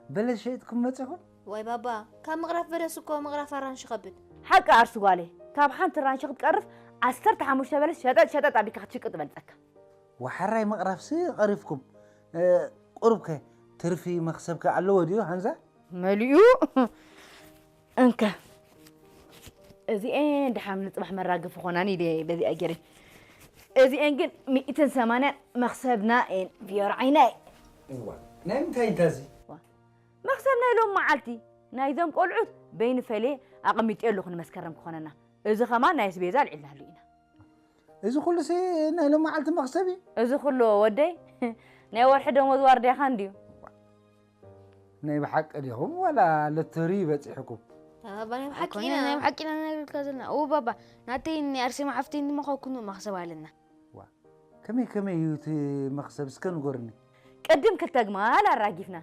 በለስ ሸይጥኩም መጺኹም? ዋይ ባባ፣ ካብ ምቕራፍ በለስ እኮ ምቕራፍ ኣራንሺ ይኸብድ። ሓቂ ኣርሲ ጓለይ፣ ካብ ሓንቲ ራንሺ ክትቀርፍ ዓሰርተ ሓሙሽተ በለስ ሸጠጥ ሸጠጥ ኣቢልካ ክትሽቅጥ ትበልጸካ። ወሓራይ ምቕራፍሲ ቀሪፍኩም። ቁሩብከ ትርፊ መኽሰብከ ኣለዎ ድዩ ሃንዛ? መሊኡ እንከ እዚኤን ድሓም ንፅባሕ መራገፊ ኾናን ኢለ በዚኣ ገይረ። እዚኤን ግን ሚእትን ሰማንያን መኽሰብና እየን ፊዮር ዓይናይ። እዋ ናይ ምንታይ እንታዚ? መኽሰብ ናይ ሎም መዓልቲ ናይዞም ቆልዑት በይኒ ፈልየ ኣቐሚጠ ኣለኹ ንመስከረም ክኾነና። እዚ ኸማን ናይ ኣስቤዛ ኣልዒልናሉ ኢና። እዚ ኩሉሲ ናይ ሎም መዓልቲ መኽሰብ እዩ። እዚ ኩሉ ወደይ ናይ ወርሒ ደሞዝ ዋርድያኻ እንድዩ። ናይ ብሓቂ ዲኹም ዋላ ሎተሪ በፂሕኩም? ኣባ ናይ ብሓቂ ኮነ ኢና ናይ ብሓቂ ኢና ነግርካ ዘለና። እው ባባ፣ ናተይ ናይ ኣርሴማ ሓፍተይ ድማ ካብ ኩኑ መኽሰብ ኣለና። ከመይ ከመይ እዩ እቲ መኽሰብ እስከ ንገሩኒ። ቅድም ክልተ ግማል ኣራጊፍና